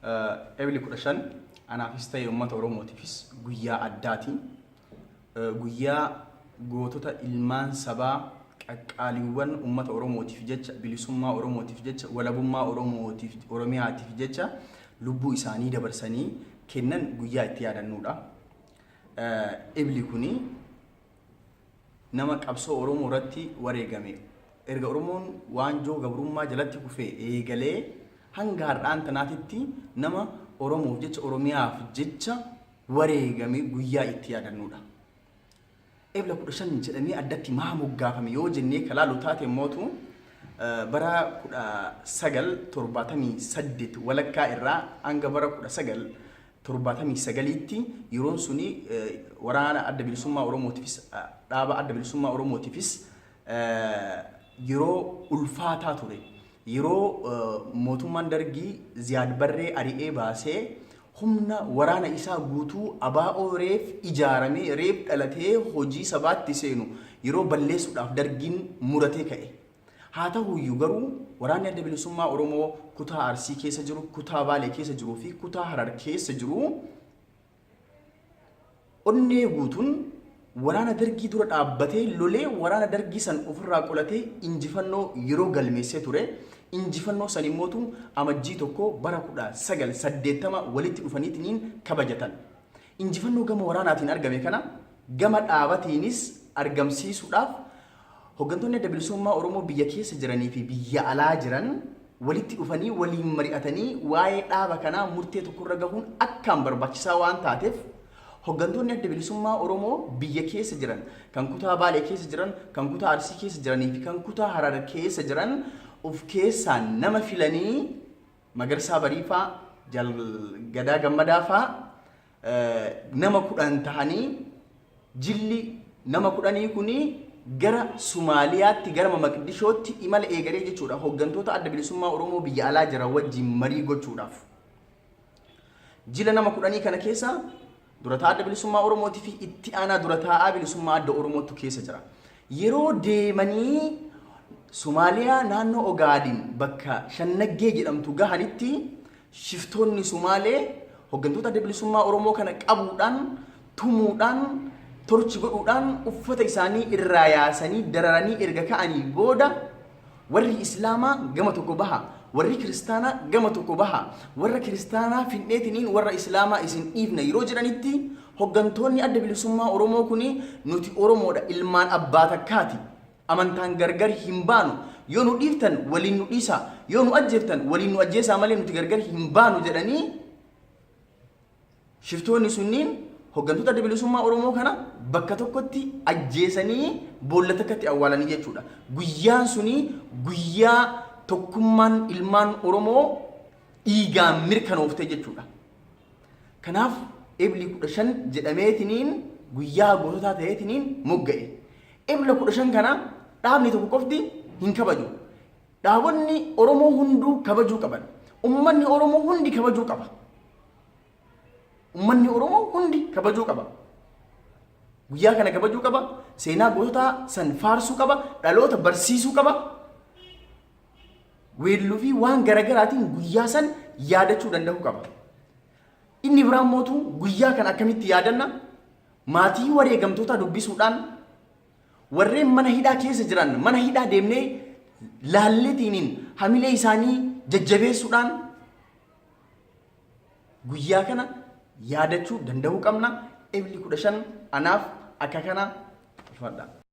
Ebli 15 anaafis ta'e uummata Oromootiifis guyyaa addaati. Guyyaa gootota ilmaan sabaa qaqqaaliiwwan uummata Oromootiif jecha, bilisummaa Oromootiif jecha, walabummaa Oromootiif, Oromiyaatiif jecha lubbuu isaanii dabarsanii kennan guyyaa itti yaadannuudha. Ebli kuni nama qabsoo Oromoo irratti wareegame erga Oromoon waanjoo gabrummaa jalatti kufee eegalee hanga har'aan tanaatitti nama Oromoof jecha, Oromiyaaf jecha wareegame guyyaa itti yaadannuudha. Ebla 15 jedhamee addatti maa moggaafame yoo jennee ka laalu taate mootu, bara 1978 walakkaa irraa hanga bara 1979tti yeroon suni waraana Adda Bilisummaa Oromootiifis, dhaaba Adda Bilisummaa Oromootiifis yeroo ulfaataa ture. Yeroo mootummaan Dargii Ziyaad Barree ari'ee baasee humna waraana isaa guutuu ABO reef ijaaramee, reef dhalatee hojii sabaatti seenu yeroo balleessuudhaaf Dargiin muratee ka'e. Haa ta'uyyuu garuu waraanni Adda Bilisummaa Oromoo kutaa Arsii keessa jiru, kutaa Baalee keessa jiruu fi kutaa Harar keessa jiru onnee guutuun waraana Dargii dura dhaabbatee lolee, waraana Dargii san ofirraa qolatee injifannoo yeroo galmeessee ture. Injifannoo san immootu Amajjii 1 bara 1980 walitti dhufaniitiniin kabajatan. Injifannoo gama waraanaatiin argame kana gama dhaabatiinis argamsiisuudhaaf hoggantoonni Adda Bilisummaa Oromoo biyya keessa jiranii fi biyya alaa jiran walitti dhufanii waliin mari'atanii waa'ee dhaaba kanaa murtee tokkorra gahuun akkaan barbaachisaa waan taateef, hoggantoonni Adda Bilisummaa Oromoo biyya keessa jiran, kan kutaa Baalee keessa jiran, kan kutaa Arsii keessa jiranii fi kan kutaa Harar keessa jiran of keessaa nama filanii, Magarsaa Bariifaa, Jaal Gadaa Gammadaa faa nama 10 tahanii, jilli nama 10nii kuni gara Sumaaliyaatti, gara Maqdishootti imala eegalee jechuudha, hoggantoota Adda Bilisummaa Oromoo biyya alaa jiran wajjin marii gochuudhaaf. Jila nama 10nii kana keessa durataa Adda Bilisummaa Oromootii fi itti aanaa dura taa'aa bilisummaa Adda Oromootu keessa jira. Yeroo deemanii Somaaliyaa naannoo Ogaadin bakka Shannaggee jedhamtu gahanitti, shiftoonni Sumaalee hoggantoota Adda Bilisummaa Oromoo kana qabuudhaan, tumuudhaan, torchi godhuudhaan, uffata isaanii irraa yaasanii dararanii erga ka'anii booda, warri Islaamaa gama tokko baha, warri Kiristaanaa gama tokko baha, warra Kiristaanaa finneetiniin warra Islaamaa isin dhiifna yeroo jedhanitti, hoggantoonni Adda Bilisummaa Oromoo kuni nuti Oromoodha, ilmaan abbaa takkaati, amantaan gargar hin baanu, yoo nu dhiiftan waliin nu dhiisaa, yoo nu ajjeeftan waliin nu ajjeesaa malee nuti gargar hin baanu jedhanii, shiftoonni sunniin hoggantoota Adda Bilisummaa Oromoo kana bakka tokkotti ajjeesanii boolla takkatti awwaalanii jechuudha. Guyyaan suni guyyaa tokkummaan ilmaan Oromoo dhiigaan mirkanoofte jechuudha. Kanaaf Ebli 15 jedhameetiniin guyyaa goototaa ta'eetiniin mogga'e. Ebla 15 kana dhaabni tokko qofti hin kabaju. Dhaabonni Oromoo hunduu kabajuu qaban. Ummanni Oromoo hundi kabajuu qaba. Ummanni Oromoo hundi kabajuu qaba. Guyyaa kana kabajuu qaba. Seenaa goototaa san faarsuu qaba. Dhaloota barsiisuu qaba. Weelluu fi waan garagaraatiin guyyaa san yaadachuu danda'uu qaba. Inni biraan mootu guyyaa kana akkamitti yaadanna? Maatii wareegamtootaa dubbisuudhaan, warreen mana hidhaa keessa jiran mana hidhaa deemnee laalleetiiniin hamilee isaanii jajjabeessuudhaan guyyaa kana yaadachuu danda'uu qabna. Ebli 15 anaaf akka kana ulfaadha.